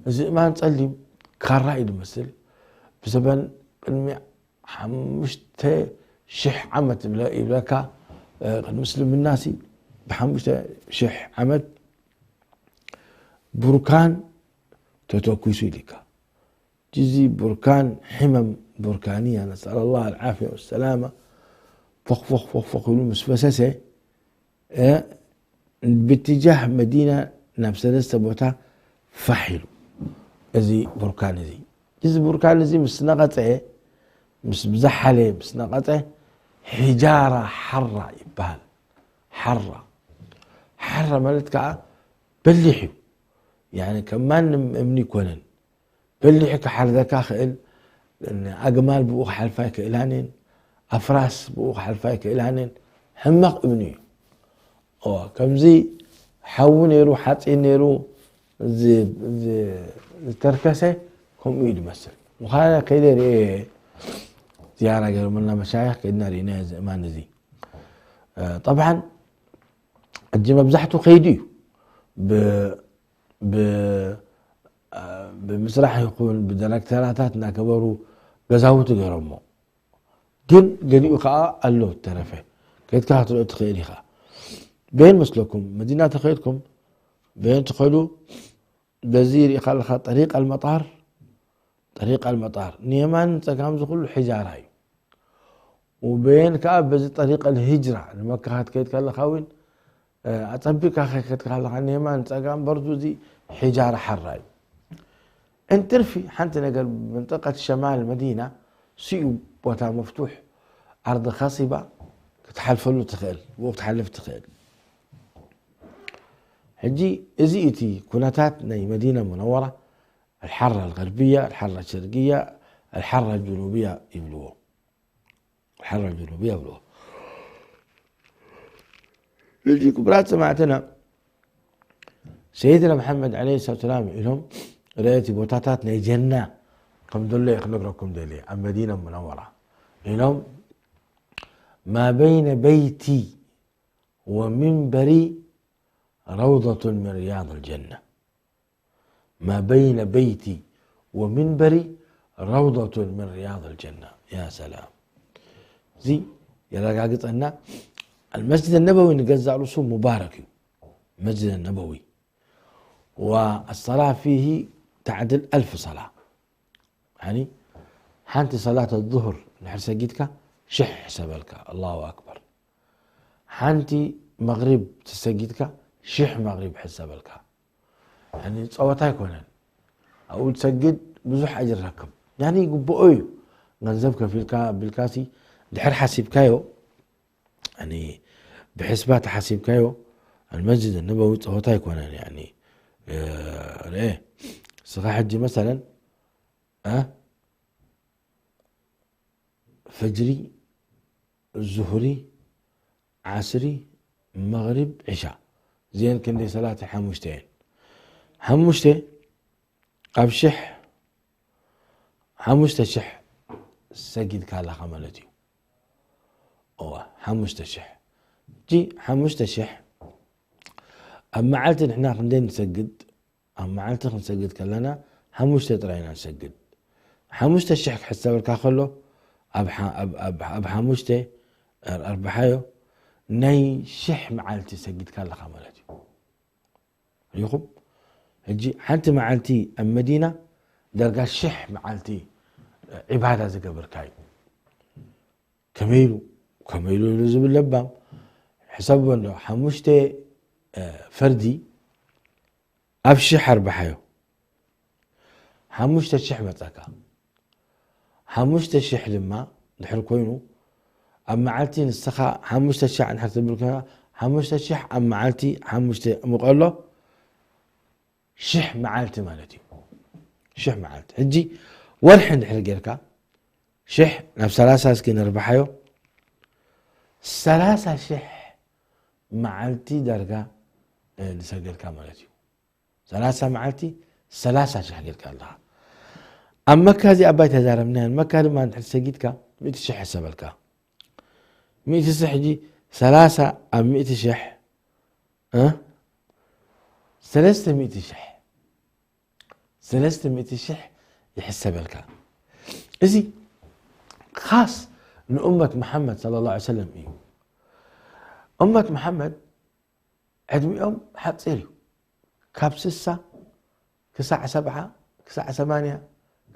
እዚ እማን ጸሊም ካራ እዩ ዝመስል። ብዘበን ቅድሚ ሓሙሽተ ሽሕ ዓመት ይብለ-፣ ይብለካ፣ እ፣ ቅድሚ እስልምናሲ ብሓሙሽተ ሽሕ ዓመት ቡርካን ተተኩሱ ኢልካ። እዚ ቡርካን ሕመም ቡርካንያ፣ ነስኣል ላህ ኣልዓፍያ ወሰላማ፣ ፎኽ ፎኽ ፎኽ ፎኽ ኢሉ ምስ ፈሰሰ፣ እ፣ ብትጃህ መዲና ናብ ሰለስተ ቦታ ፋሕ ኢሉ። እዚ ቡርካን እዚ፣ እዚ ቡርካን እዚ ምስ ነቐጸ፣ ምስ ብዝሓለ ምስ ነቐጸ፣ ሒጃራ ሓራ ይበሃል። ሓራ፣ ሓራ ማለት ከዓ በሊሕ እዩ። ያኒ ከም ማንም እምኒ ይኮነን። በሊሕ ክሓርደካ ክእል፣ ኣግማል ብኡ ክሓልፋ ይክእላን እየን፣ ኣፍራስ ብኡ ክሓልፋ ይክእላን እየን። ሕማቕ እምኒ እዩ። እዋ፣ ከምዚ ሓዊ ነይሩ፣ ሓፂን ነይሩ፣ ዝ-፣ ዝ-፣ ዝተርከሰ ከምኡ እዩ ዝመስል። ምዃነ ከይደ ርእየ ዝያራ ገይሮምልና መሻይኽ፣ ከይድና ርኢና እዚ እማን እዚ። እ፣ ጠብዓን፣ ሕጂ መብዛሕቱ ከይዱ እዩ። ብ-፣ ብ-፣ እ፣ ብምስራሕ ይኹን ብዳይሬክተራታት እናገበሩ ገዛውቲ ገይሮሞ። ግን ገሊኡ ከዓ ኣሎ ተረፈ። ከይድካ ክትሪኦ ትኽእል ኢኻ። በየን መስለኩም? መዲና ተኸይድኩም በየን ትኸዱ? በዚ ርኢኻ ኣለኻ ጠሪቅ ኣልመጣር፣ ጠሪቅ ኣልመጣር። ንየማን ጸጋም ዝኹሉ ሒጃራ እዩ። ወበየን ከዓ በዚ ጠሪቅ ኣልሂጅራ ንመካ ክትከይድ ከለኻ እውን፣ እ፣ ኣጸቢቅካ ከይከድካ ከለኻ ንየማን ጸጋም በርዱ እዚ ሒጃራ ሓራ እዩ። እንትርፊ ሓንቲ ነገር መንጠቀት ሸማል መዲና ስኡ ቦታ መፍቱሕ ኣርዲ ኻሲባ ክትሓልፈሉ ትኽእል፣ ብኡ ክትሓልፍ ትኽእል። ሕጂ እዚ እቲ ኩነታት ናይ መዲና ሙነወራ፣ ኣልሓራ ኣልገርብያ፣ ኣልሓራ ሸርቅያ፣ ኣልሓራ ጀኑብያ ይብልዎ። ኣልሓራ ጀኑብያ ይብልዎ። ሕጂ ክቡራት ሰማዕትና፣ ሰይድና መሓመድ ዓለይሂ ሰላቱ ሰላም ኢሎም፣ ርእየቲ ቦታታት ናይ ጀና ከም ዘሎ እየ ክነግረኩም ደልየ፣ ኣብ መዲና ሙነወራ ኢሎም፣ "ማ በይነ በይቲ ወሚንበሪ ረውደቱን ምን ሪያድ ልጀና። ማ በይነ በይቲ ወሚንበሪ ረውደቱን ምን ሪያድ ልጀና." ያ ሰላም። እዚ የረጋግጸና፣ ኣልመስጅድ ነበዊ ንገዛእ ርእሱ ሙባረክ እዩ። መስጅድ ነበዊ። ወኣሰላ ፊሂ ተዕድል ኣልፍ ሰላ። ያኒ ሓንቲ ሰላት ዙሁር እንድሕር ሰጊድካ ሽሕ ሕሰበልካ። ኣላሁ ኣክበር። ሓንቲ መግሪብ ትሰጊድካ ሽሕ መግሪብ ሕሰበልካ። ያኒ ጸወታ ኣይኮነን። ኣብኡ ትሰግድ ብዙሕ ኣጅር ረክብ። ያኒ ይግብኦ እዩ። ገንዘብ ከፊልካ ቢልካሲ ድሕር ሓሲብካዮ፣ ያኒ ብሕስባ ተሓሲብካዮ፣ ኣልመስጅድ ነበዊ ጸወታ ኣይኮነን። ያኒ፣ እ፣ ርኤ፣ ንስኻ ሕጂ መሰለን፣ እ፣ ፈጅሪ፣ ዙሁሪ፣ ዓስሪ፣ መግሪብ፣ ዒሻ። እዚአን ክንደይ ሰላት? ሓሙሽተ እየን። ሓሙሽተ ኣብ ሽሕ፣ ሓሙሽተ ሽሕ ሰጊድካ ኣለኻ ማለት እዩ። እዋ፣ ሓሙሽተ ሽሕ። እጂ ሓሙሽተ ሽሕ ኣብ መዓልቲ ንሕና ክንደይ ንሰግድ? ኣብ መዓልቲ ክንሰግድ ከለና ሓሙሽተ ጥራይ ኢና ንሰግድ። ሓሙሽተ ሽሕ ክሕሰበልካ ከሎ፣ ኣብ ሓ-፣ ኣብ፣ ኣብ፣ ኣብ ሓሙሽተ ኣር-፣ ኣርብሓዮ ናይ ሽሕ መዓልቲ ሰጊድካ ኣለኻ ማለት እዩ። ሪኢኹም? ሕጂ ሓንቲ መዓልቲ ኣብ መዲና ዳርጋ ሽሕ መዓልቲ ዒባዳ ዝገበርካ እዩ። ከመይ ኢሉ? ከመይ ኢሉ ኢሉ ዝብል ለባም ሕሰብዎ እንዶ። ሓሙሽተ፣ እ፣ ፈርዲ ኣብ ሽሕ ኣርብሓዮ። ሓሙሽተ ሽሕ መጸካ። ሓሙሽተ ሽሕ ድማ ድሕር ኮይኑ ኣብ መዓልቲ ንስኻ ሓሙሽተ ሽሕ እንድሕር ትብል ኮይና ሓሙሽተ ሽሕ ኣብ መዓልቲ ሓሙሽተ ምቐሎ ሽሕ መዓልቲ ማለት እዩ። ሽሕ መዓልቲ። ሕጂ ወርሒ እንድሕር ጌርካ ሽሕ ናብ ሰላሳ እስኪ ነርብሓዮ። ሰላሳ ሽሕ መዓልቲ ዳርጋ ንሰገድካ ማለት እዩ። ሰላሳ መዓልቲ ሰላሳ ሽሕ ጌርካ ኣለኻ። ኣብ መካ እዚ ኣባይ ተዛረብናዮ። መካ ድማ እንድሕር ሰጊድካ ሚእቲ ሽሕ ሕሰበልካ። ሚእቲ ሽሕ ሕጂ ሰላሳ ኣብ ሚእቲ ሽሕ እ ሰለስተ ሚእቲ ሽሕ ሰለስተ ሚእቲ ሽሕ ይሕሰበልካ። እዚ ኻስ ንእመት መሓመድ ሰለላሁ ዐለይሂ ወሰለም እዩ። እመት መሓመድ ዕድሚኦም ሓፂር እዩ። ካብ ስሳ ክሳዕ ሰብዓ ክሳዕ ሰማንያ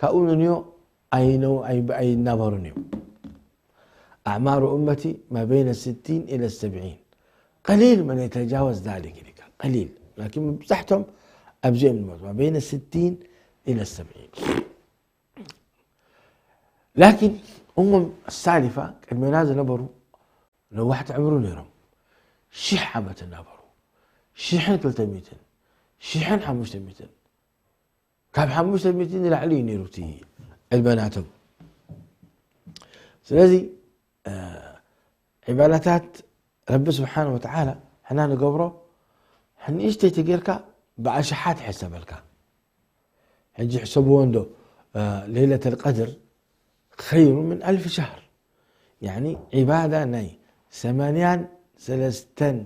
ካብኡ ንንዮ ኣይነው ኣይናበሩን እዮም። ኣዕማሩ እመቲ ማ በይነ ስቲን ኢለ ሰብዒን ቀሊል መን የተጃወዝ ዛሊክ ኢልካ ቀሊል ላኪን መብዛሕቶም ኣብዚኦም ዝመፁ ማ በይነ ስቲን ኢለ ሰብዒን ላኪን እሞም ሳሊፋ ቅድሜና ዝነበሩ ነዋሕቲ ዕምሩ ነይሮም ሽሕ ዓመት እናበሩ ሽሕን ክልተ ሚእትን ሽሕን ሓሙሽተ ሚእትን ካብ ሓሙሽተ ሚእቲ ንላዕሊ እዩ ነይሩ እቲ ዕድመ ናቶም። ስለዚ ዒባዳታት ረቢ ስብሓን ወተዓላ ሕና ንገብሮ ንእሽተይ ተጌርካ ብኣሽሓት ይሕሰበልካ። ሕጂ ሕሰብዎ እንዶ ለይለት ልቀድር ኸይሩ ምን ኣልፍ ሻህር ያኒ ዒባዳ ናይ ሰማንያን ሰለስተን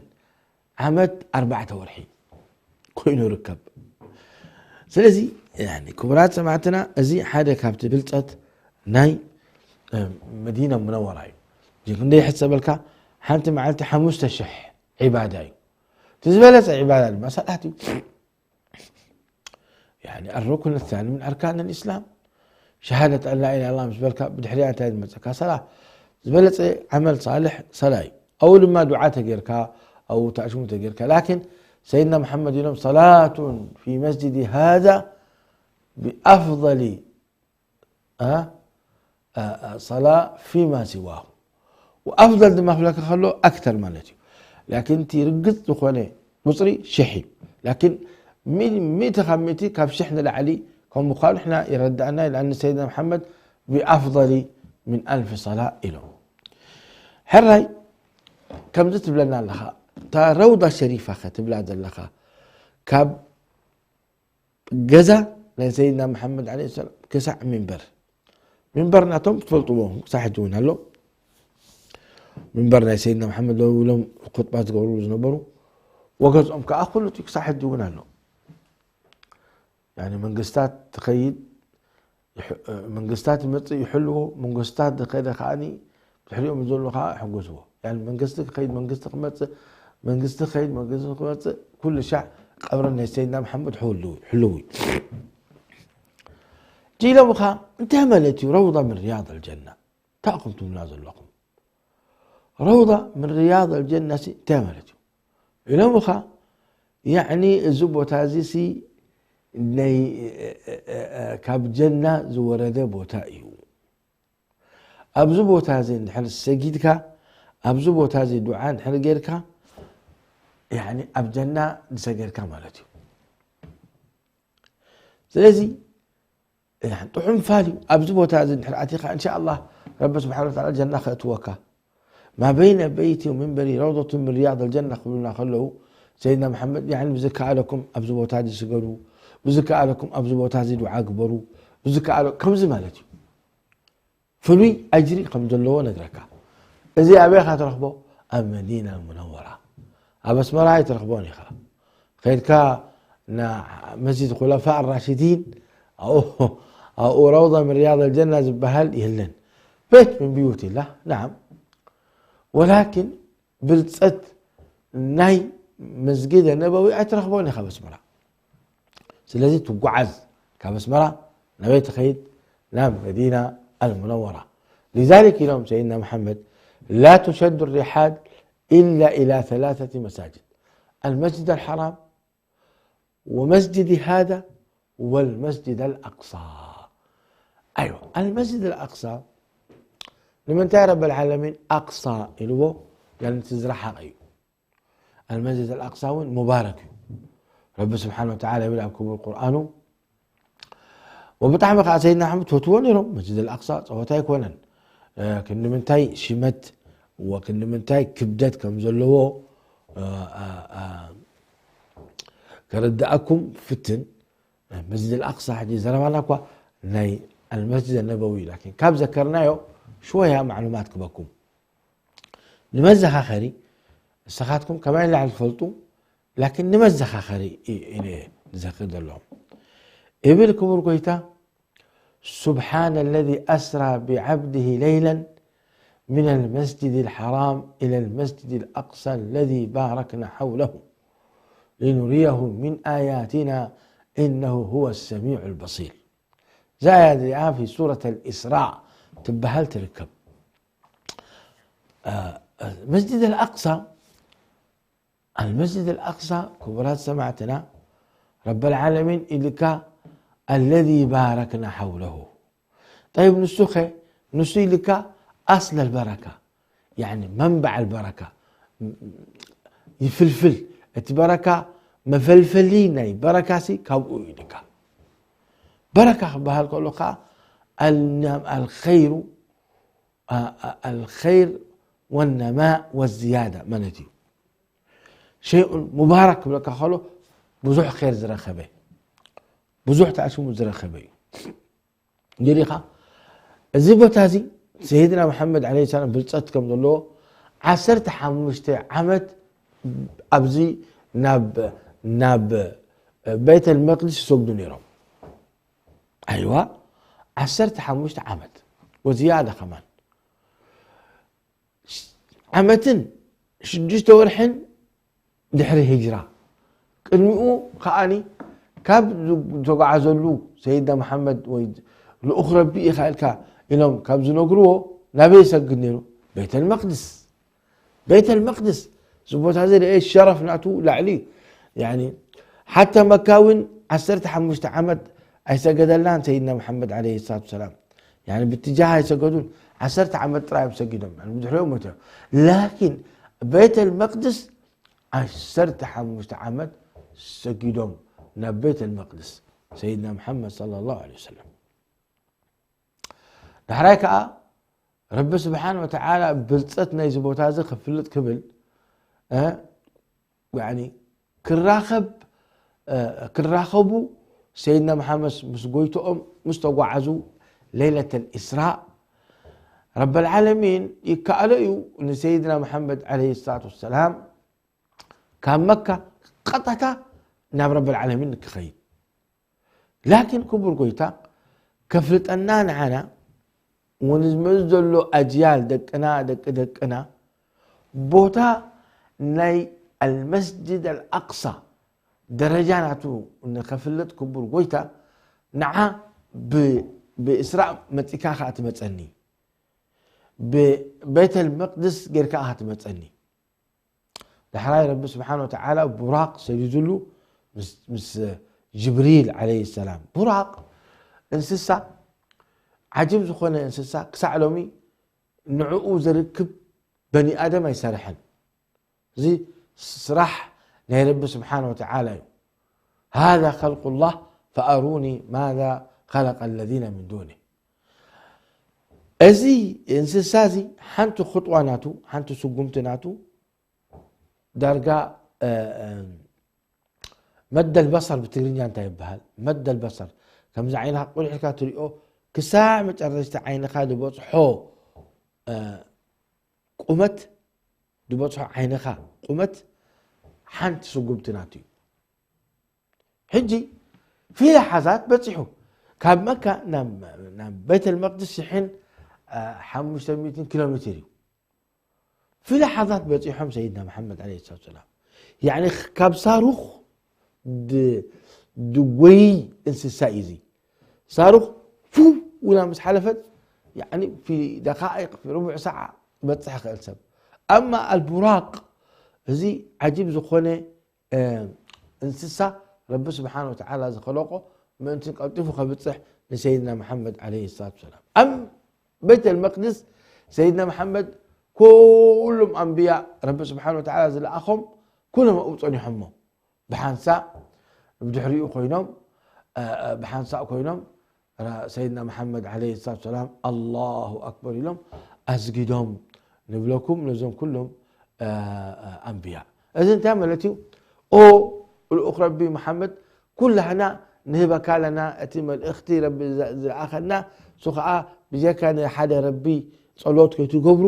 ዓመት ኣርባዕተ ወርሒ ኮይኑ ይርከብ። ስለዚ ክቡራት ሰማዕትና እዚ ሓደ ካብቲ ብልፀት ናይ መዲና ሙነወራ እዩ። እዚ ክንደይ ይሕሰበልካ ሓንቲ መዓልቲ ሓሙሽተ ሽሕ ዒባዳ እዩ። እቲ ዝበለፀ ዒባዳ ድማ ሰላት እዩ። يعني الركن الثاني من أركان الإسلام شهادة أن لا إله إلا الله ምስ በልካ ብድሕሪኣ እንታይ ዝመፀካ ሰላ ዝበለፀ ዓመል ሳልሕ ሰላ እዩ። ኣው ድማ ዱዓ ተጌርካ ኣው ተዕሽሙ ተጌርካ ላኪን ሰይድና መሓመድ ኢሎም صلاة في مسجدي هذا بأفضل صلاة فيما سواه وأفضل ድማ ክብለካ ከሎ أكثر ማለት እዩ። ላኪን እቲ ርግፅ ዝኾነ ቁፅሪ ሽሕ እዩ። ላኪን ሚእቲ ካብ ሚእቲ ካብ ሽሕ ንላዕሊ ከም ምዃኑ ንሕና ይረዳእና እዩ። لأن ሰይድና መሓመድ بأفضل من ألف صلاة ኢሎም። ሕራይ ከምዚ ትብለና ኣለኻ እታ ረውዳ ሸሪፋ ኸ ትብላ ዘለኻ ካብ ገዛ ናይ ሰይድና መሓመድ ለ ሰላም ክሳዕ ሚንበር ሚንበር ናቶም ትፈልጥዎ ክሳዕ ሕጂ እውን ኣሎ። ሚንበር ናይ ሰይድና መሓመድ ደው ኢሎም ኹጥባ ዝገብሩ ዝነበሩ ወገዝኦም ከዓ ኩሉ እቲ ክሳዕ ሕጂ እውን ኣሎ። መንግስታት ትኸይድ መንግስታት ይመፅእ ይሕልዎ መንግስታት ዝኸደ ከዓኒ ብድሕሪኦም ዘሎ ከዓ ይሕግዝዎ። መንግስቲ ክኸይድ መንግስቲ ክመፅእ መንግስቲ ክኸይድ መንግስቲ ክመፅእ ኩሉ ሻዕ ቀብሪ ናይ ሰይድና መሓመድ ሕልው እዩ። ጂ ኢሎምኻ እንታይ ማለት እዩ ረውዳ ምን ሪያድ ኣልጀና እንታይ ኢኹም ትብሉና ዘለኹም? ረውዳ ምን ሪያድ ኣልጀና ሲ እንታይ ማለት እዩ? ኢሎምኻ ያዕኒ እዚ ቦታ እዚ ሲ ናይ ካብ ጀና ዝወረደ ቦታ እዩ። ኣብዚ ቦታ እዚ እንድሕር ሰጊድካ ኣብዚ ቦታ እዚ ዱዓ እንድሕር ጌርካ ያዕኒ ኣብ ጀና ዝሰገድካ ማለት እዩ። ስለዚ ጥዑም ፋል እዩ። ኣብዚ ቦታ እዚ እንድሕር ኣቲኻ እንሻ ኣላህ ረቢ ስብሓን ወተዓላ ጀና ከእትወካ። ما بين بيتي ومنبري روضة من رياض الجنة ክብሉና ከለዉ ሰይድና መሓመድ ያኒ ብዝከኣለኩም ኣብዚ ቦታ እዚ ስገዱ፣ ብዝከኣለኩም ኣብዚ ቦታ እዚ ዱዓ ግበሩ፣ ብዝከኣለ ከምዚ ማለት እዩ። ፍሉይ ኣጅሪ ከም ዘለዎ ነግረካ። እዚ ኣበይ ኢኻ ትረኽቦ? ኣብ መዲና ሙነወራ። ኣብ ኣስመራ ኣይትረኽቦን ኢኻ። ከይድካ ና መስጂድ ኹለፋ ራሽዲን ኣብኡ ረውዳ ምን ሪያድ ኣልጀና ዝበሃል የለን። ቤት ምን ብዩት ኢላ ናዓም ወላኪን ብልፀት ናይ መስጊድ ነበዊ ኣይትረኽቦን ኢኻ በስመራ። ስለዚ ትጓዓዝ ካብ ኣስመራ ናበይ ትኸይድ ናብ መዲና ኣልሙነወራ። لذلك ኢሎም ሰይድና መሓመድ لا تشد الرحال إلا إلى ثلاثة مساجد المسجد الحرام ومسجدي هذا والمسجد الأقصى. أيوة، المسجد الأقصى ንምንታይ ረብ العالمين أقصى ኢልዎ? لأن እቲ ዝረሓቐ እዩ። المسجد الأقصى እውን ሙባረክ እዩ። ረቢ ስብሓን ወተዓላ ይብል ኣብ ክቡር ቁርኣኑ፣ ወብጣዕሚ ከዓ ሰይድና ኣሕመድ ትፈትዎ ነይሮም። መስጅድ ኣልኣቅሳ ፀወታ ኣይኮነን። ክንዲ ምንታይ ሽመት ወክንዲ ምንታይ ክብደት ከም ዘለዎ ከረድኣኩም ፍትን። መስጅድ ኣልኣቅሳ ሕጂ ዘረባና እኳ ናይ ኣልመስጅድ ነበዊ እዩ። ላኪን ካብ ዘከርናዮ ሽወያ ማዕሉማት ክበኩም ንመዘኻኸሪ። ንስኻትኩም ከማይ ላዕሊ ትፈልጡ፣ ላኪን ንመዘኻኸሪ ኢለ ዝዘክር ዘለኹም። እብል ክቡር ጎይታ، سبحان الذي أسرى بعبده ليلا من المسجد الحرام إلى المسجد الأقصى الذي باركنا حوله لنريه من آياتنا إنه هو السميع البصير. እዛ ኣያ እዚኣ ፊ ሱረት ኣልኢስራእ ትበሃል ትርከብ። መስጅድ ኣልኣቅሳ ኣልመስጅድ ኣልኣቅሳ ክቡራት ሰማዕትና ረብ ኣልዓለሚን ኢልካ الذي باركنا حوله። ጠይብ ንሱ ኸ ንሱ ኢልካ ኣስል ኣልበረካ ያኒ መንባዕ ኣልበረካ ይፍልፍል። እቲ በረካ መፈልፈሊ ናይ በረካሲ ካብኡ ኢልካ በረካ ክበሃል ከሎ ከዓ ኣልኸይሩ ኣልኸይር ወነማእ ወዝያዳ ማለት እዩ። ሸይኡን ሙባረክ ክብለካ ከሎ ብዙሕ ኸይር ዝረኸበ ብዙሕ ተኣሽሙ ዝረኸበ እዩ። እንዲኻ እዚ ቦታ እዚ ሰይድና መሓመድ ዓለይሂ ሰላም ብልፀት ከም ዘለዎ ዓሰርተ ሓሙሽተ ዓመት ኣብዚ ናብ ናብ ቤተል መቅዲስ ይሰግዱ ነይሮም። ኣይዋ ዓሰርተ ሓሙሽተ ዓመት ወዝያዳ ከማን ዓመትን ሽዱሽተ ወርሕን ድሕሪ ሂጅራ። ቅድሚኡ ከዓኒ ካብ ዝተጓዓዘሉ ሰይድና መሓመድ ወይ ልኡኽ ረቢ ኢኻ ኢልካ ኢሎም ካብ ዝነግርዎ ናበይ ይሰግድ ነይሩ? ቤተል መቅድስ። ቤተል መቅድስ እዚ ቦታ እዚ ርአ ሸረፍ ናቱ ላዕሊ እዩ። ያኒ ሓታ መካ እውን ዓሰርተ ሓሙሽተ ዓመት ኣይሰገደላን ሰይድና መሓመድ ዓለይሂ ሰላቱ ሰላም። ያኒ ብትጃህ ኣይሰገዱን። ዓሰርተ ዓመት ጥራይ እዮም ሰጊዶም። ያኒ ብድሕሪኦም ሞይቶም። ላኪን ቤተል መቅድስ ዓሰርተ ሓሙሽተ ዓመት ሰጊዶም ናብ ቤተል መቅድስ ሰይድና መሓመድ ሰለላሁ ዐለይሂ ወሰለም። ዳሕራይ ከዓ ረቢ ስብሓን ወተዓላ ብልፀት ናይዚ ቦታ እዚ ክፍልጥ ክብል እ፣ ያኒ ክራኸብ እ፣ ክራኸቡ ሰይድና መሓመድ ምስ ጎይትኦም ምስ ተጓዓዙ ለይለት ልእስራእ ረብ ልዓለሚን ይከኣሎ እዩ ንሰይድና መሓመድ ዓለይሂ ሰላቱ ወሰላም ካብ መካ ቀጥታ ናብ ረብ ልዓለሚን ክኸይድ። ላኪን ክቡር ጎይታ ከፍልጠና ንዓና ወንዝመዝ ዘሎ ኣጅያል ደቅና ደቂ ደቅና ቦታ ናይ ኣልመስጅድ ኣልኣቅሳ ደረጃ ናቱ ንኸፍልጥ ክቡር ጎይታ ንዓ ብ- ብእስራእ መፂካ ከዓ ትመፀኒ ብቤተል መቅድስ ጌርካ ከዓ ትመፀኒ። ዳሕራይ ረቢ ስብሓን ወተዓላ ቡራቅ ሰዲዱሉ ምስ- ምስ ጅብሪል ዓለይሂ ሰላም። ቡራቅ እንስሳ ዓጅብ ዝኾነ እንስሳ ክሳዕ ሎሚ ንዕኡ ዘርክብ በኒ ኣደም ኣይሰርሐን። እዚ ስራሕ ናይ ረቢ ስብሓን ወተዓላ እዩ። هذا خلق الله فأروني ماذا خلق الذين من دونه። እዚ እንስሳ እዚ ሓንቲ ክጥዋ ናቱ ሓንቲ ስጉምቲ ናቱ ዳርጋ መደል በሰር ብትግርኛ እንታይ ይበሃል? መደል በሰር ከምዚ ዓይንኻ ቁልሕ ኢልካ ትሪኦ ክሳዕ መጨረሽቲ ዓይንኻ ዝበፅሖ ቁመት ዝበፅሖ ዓይንኻ ቁመት ሓንቲ ስጉምቲ ናቱ እዩ። ሕጂ ፊ ላሓዛት በፂሑ ካብ መካ ናብ ቤተል መቅድስ ሽሕን ሓሙሽተ ሚእትን ኪሎ ሜትር እዩ። ፊ ላሓዛት በፂሖም ሰይድና መሓመድ ዓለይሂ ሰላቱ ሰላም ያኒ ካብ ሳሩኽ ድጎይ እንስሳ እዩ እዚ። ሳሩኽ ፉው ውላ ምስ ሓለፈት ያኒ ፊ ደቃኢቅ ፊ ርቡዕ ሰዓ ክበፅሕ ይኽእል ሰብ። ኣማ ኣልቡራቅ እዚ ዓጂብ ዝኾነ እንስሳ ረቢ ስብሓን ወተዓላ ዝኸለቆ ምእንትን ቀልጢፉ ከብፅሕ ንሰይድና መሓመድ ዓለይሂ ሰላቱ ሰላም ኣብ ቤተል መቅድስ ሰይድና መሓመድ ኩሉም ኣንብያ ረቢ ስብሓን ወተዓላ ዝለኣኾም ኩሎም ኣብኡ ፀኒሖሞ። ብሓንሳእ ብድሕሪኡ ኮይኖም ብሓንሳእ ኮይኖም ሰይድና መሓመድ ዓለይሂ ሰላቱ ሰላም ኣላሁ ኣክበር ኢሎም ኣስጊዶም ንብለኩም ነዞም ኩሎም ኣንብያ። እዚ እንታይ ማለት እዩ? ኦ ልኡኽ ረቢ መሓመድ ኩላህና ንህበካ ኣለና እቲ መልእኽቲ ረቢ ዝለኣኸና። እሱ ከዓ ብጀካ ንሓደ ረቢ ጸሎት ከይትገብሩ፣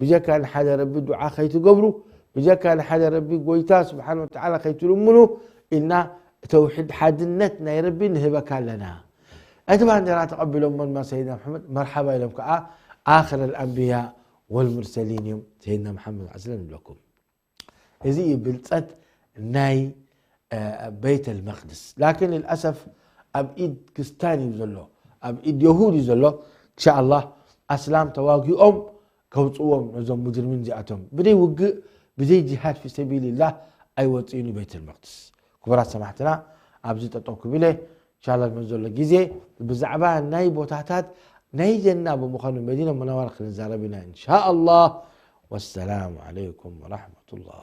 ብጀካ ንሓደ ረቢ ዱዓ ከይትገብሩ፣ ብጀካ ንሓደ ረቢ ጎይታ ስብሓን ወተዓላ ከይትልምኑ ኢልና ተውሒድ ሓድነት ናይ ረቢ ንህበካ ኣለና። እቲ ባንዴራ ተቐቢሎሞ ድማ ሰይድና መሓመድ መርሓባ ኢሎም ከዓ ኣኽር ኣልኣንብያ ወልሙርሰሊን እዮም ሰይድና መሓመድ ዓስለም ንብለኩም። እዚ እዩ ብልፀት ናይ ቤተል መቅድስ። ላኪን ልልኣሰፍ ኣብ ኢድ ክስታን እዩ ዘሎ፣ ኣብ ኢድ የሁድ እዩ ዘሎ። እንሻ ኣላህ ኣስላም ተዋጊኦም ከውፅዎም ነዞም ሙጅርሚን እዚኣቶም ብዘይ ውግእ ብዘይ ጅሃድ ፊ ሰቢልላህ ኣይወፅእን እዩ ቤተል መቅድስ። ክቡራት ሰማሕትና ኣብዚ ጠጠው ክብል እየ። እንሻላ ንመን ዘሎ ግዜ ብዛዕባ ናይ ቦታታት ናይ ጀና ብምዃኑ መዲና ሙነወራ ክንዛረብ ኢና እንሻ ኣላህ። ወሰላሙ ዓለይኩም ወረሕመቱላህ።